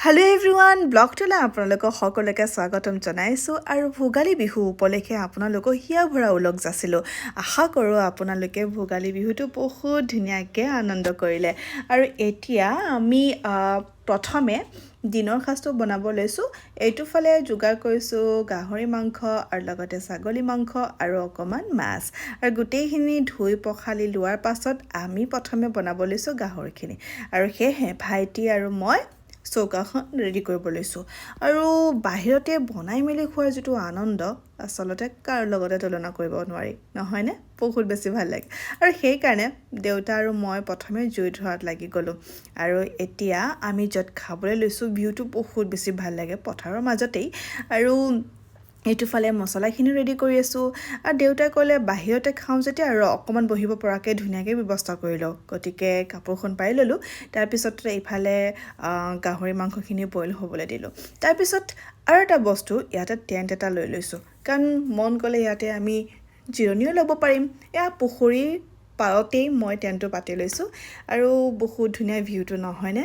Hello' everyone, ব্লগটোলৈ আপোনালোকক সকলোকে স্বাগতম জনাইছোঁ আৰু ভোগালী বিহু উপলক্ষে আপোনালোকক হিয়া ভৰা ওলগ যাচিলোঁ। আশা কৰোঁ আপোনালোকে ভোগালী বিহুটো বহুত ধুনীয়াকৈ আনন্দ কৰিলে। আৰু এতিয়া আমি প্ৰথমে দিনৰ সাজটো বনাব লৈছোঁ। এইটো ফালে যোগাৰ কৰিছোঁ গাহৰি মাংস আৰু লগতে ছাগলী মাংস আৰু অকণমান মাছ। আৰু গোটেইখিনি ধুই পখালি লোৱাৰ পাছত আমি প্ৰথমে বনাব লৈছোঁ গাহৰিখিনি। আৰু সেয়েহে ভাইটি আৰু মই চৌকাখন ৰেডি কৰিব লৈছোঁ। আৰু বাহিৰতে বনাই মেলি খোৱাৰ যিটো আনন্দ, আচলতে কাৰো লগতে তুলনা কৰিব নোৱাৰি, নহয়নে? বহুত বেছি ভাল লাগে। আৰু সেইকাৰণে দেউতা আৰু মই প্ৰথমে জুই ধৰাত লাগি গ'লোঁ। আৰু এতিয়া আমি য'ত খাবলৈ লৈছোঁ, ভিউটো বহুত বেছি ভাল লাগে, পথাৰৰ মাজতেই। আৰু এইটো ফালে মছলাখিনি ৰেডি কৰি আছোঁ। আৰু দেউতাই ক'লে, বাহিৰতে খাওঁ যেতিয়া আৰু অকণমান বহিব পৰাকৈ ধুনীয়াকৈ ব্যৱস্থা কৰি লওঁ। গতিকে কাপোৰখন পাৰি ল'লোঁ। তাৰপিছত ইফালে গাহৰি মাংসখিনি বইল হ'বলৈ দিলোঁ। তাৰপিছত আৰু এটা বস্তু, ইয়াতে টেণ্ট এটা লৈ লৈছোঁ, কাৰণ মন গ'লে ইয়াতে আমি জিৰণিও ল'ব পাৰিম। এয়া পুখুৰীৰ পাৰতেই মই টেণ্টটো পাতি লৈছোঁ। আৰু বহুত ধুনীয়া ভিউটো, নহয়নে?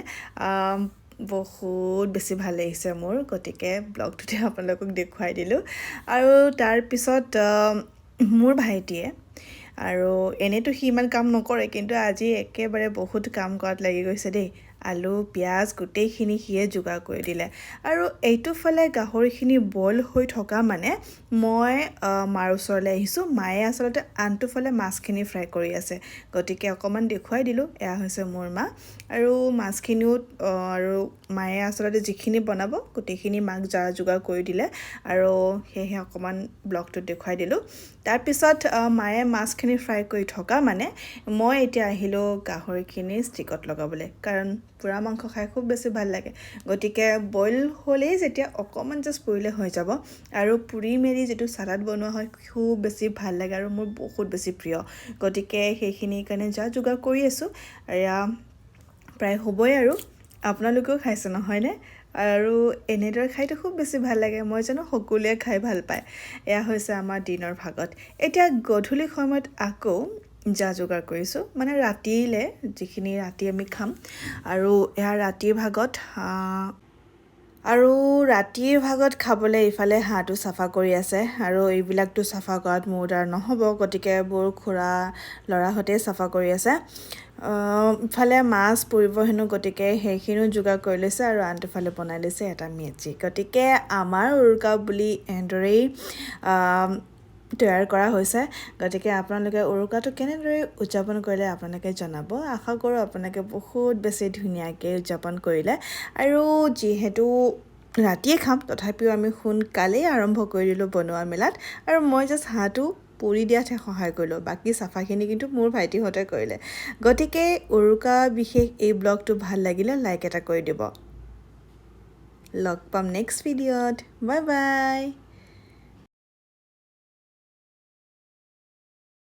বহুত বেছি ভাল লাগিছে মোৰ। গতিকে ব্লগটোতে আপোনালোকক দেখুৱাই দিলোঁ। আৰু তাৰপিছত মোৰ ভাইটিয়ে, আৰু এনেইতো সি ইমান কাম নকৰে, কিন্তু আজি একেবাৰে বহুত কাম কৰাত লাগি গৈছে দেই। আলু, পিঁয়াজ গোটেইখিনি সিয়ে যোগাৰ কৰি দিলে। আৰু এইটো ফালে গাহৰিখিনি বইল হৈ থকা মানে মই মাৰ ওচৰলৈ আহিছোঁ। মায়ে আচলতে আনটো ফালে মাছখিনি ফ্ৰাই কৰি আছে, গতিকে অকণমান দেখুৱাই দিলোঁ। এয়া হৈছে মোৰ মা। আৰু মাছখিনিও আৰু মায়ে আচলতে যিখিনি বনাব গোটেইখিনি মাক যা যোগাৰ কৰি দিলে আৰু সেয়েহে অকণমান ব্লগটোত দেখুৱাই দিলোঁ। তাৰপিছত মায়ে মাছখিনি ফ্ৰাই কৰি থকা মানে মই এতিয়া আহিলোঁ গাহৰিখিনি ষ্টিকত লগাবলৈ, কাৰণ পোৰা মাংস খাই খুব বেছি ভাল লাগে। গতিকে বইল হ'লেই যেতিয়া অকণমান জাষ্ট পুৰিলে হৈ যাব। আৰু পুৰি মেলি যিটো চালাড বনোৱা হয়, খুব বেছি ভাল লাগে আৰু মোৰ বহুত বেছি প্ৰিয়। গতিকে সেইখিনিৰ কাৰণে যা যোগাৰ কৰি আছোঁ। এয়া প্ৰায় হ'বই। আৰু আপোনালোকেও খাইছে, নহয়নে? আৰু এনেদৰে খাইতো খুব বেছি ভাল লাগে। মই জানো সকলোৱে খাই ভাল পায়। এয়া হৈছে আমাৰ দিনৰ ভাগত। এতিয়া গধূলি সময়ত আকৌ যা যোগাৰ কৰিছোঁ, মানে ৰাতিলৈ যিখিনি ৰাতি আমি খাম। আৰু এয়া ৰাতিৰ ভাগত, আৰু ৰাতিৰ ভাগত খাবলৈ ইফালে হাঁহটো চাফা কৰি আছে। আৰু এইবিলাকতো চাফা কৰাত মোৰ দ্বাৰা নহ'ব, গতিকে মোৰ খুৰা ল'ৰাহঁতেই চাফা কৰি আছে। ইফালে মাছ পুৰিব হেনো, গতিকে সেইখিনিও যোগাৰ কৰি লৈছে। আৰু আনটো ফালে বনাই লৈছে এটা মেজি। গতিকে আমাৰ উৰুকা বুলি এনেদৰেই তৈয়াৰ কৰা হৈছে। গতিকে আপোনালোকে উৰুকাটো কেনেদৰে উদযাপন কৰিলে, আপোনালোকে জনাব। আশা কৰোঁ আপোনালোকে বহুত বেছি ধুনীয়াকৈ উদযাপন কৰিলে। আৰু যিহেতু ৰাতিয়ে খাম, তথাপিও আমি সোনকালেই আৰম্ভ কৰি দিলোঁ বনোৱা মেলাত। আৰু মই জাষ্ট হাঁহটো পুৰি দিয়াতহে সহায় কৰিলোঁ, বাকী চাফাখিনি কিন্তু মোৰ ভাইটিহঁতে কৰিলে। গতিকে উৰুকা বিশেষ এই ব্লগটো ভাল লাগিলে লাইক এটা কৰি দিব। লগ পাম নেক্সট ভিডিঅ'ত। Bye bye.